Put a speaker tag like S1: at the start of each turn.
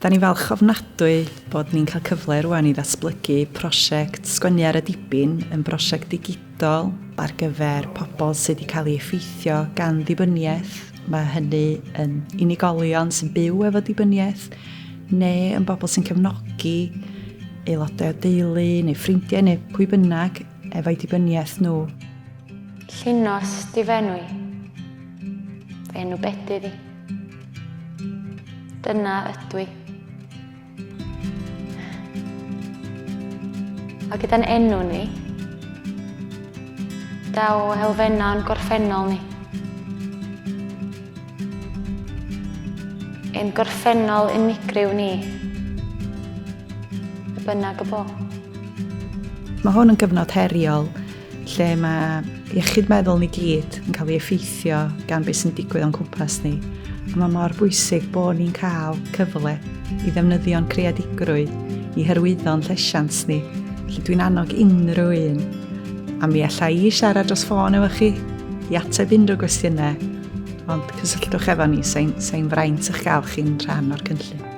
S1: Da ni'n falch ofnadwy bod ni'n cael cyfle rwan i ddatblygu prosiect Sgwennu ar y Dibyn yn brosiect digidol ar gyfer pobl sydd wedi cael eu effeithio gan ddibyniaeth. Mae hynny yn unigolion sy'n byw efo dibyniaeth neu yn bobl sy'n cefnogi aelodau o deulu neu ffrindiau neu pwy bynnag efo'i dibyniaeth nhw.
S2: Llinos 'di f'enw i. Fy enw bedydd i. Dyna ydw i. A gyda'n enw ni, daw elfennau'n gorffennol ni. Ein gorffennol unigryw ni, be bynnag y bo.
S1: Mae hwn yn gyfnod heriol lle mae iechyd meddwl ni gyd yn cael ei effeithio gan beth sy'n digwydd o'n cwmpas ni. A mae mor bwysig bod ni'n cael cyfle i ddefnyddio'n creadigrwydd i hyrwyddo'n llesiant ni. Felly dwi'n annog unrhyw un, a mi alla i siarad dros ffôn efo chi, i ateb unrhyw gwestiynau, ond cysylltwch efo ni, sa'n sa fraint eich gael chi'n rhan o'r cynllun.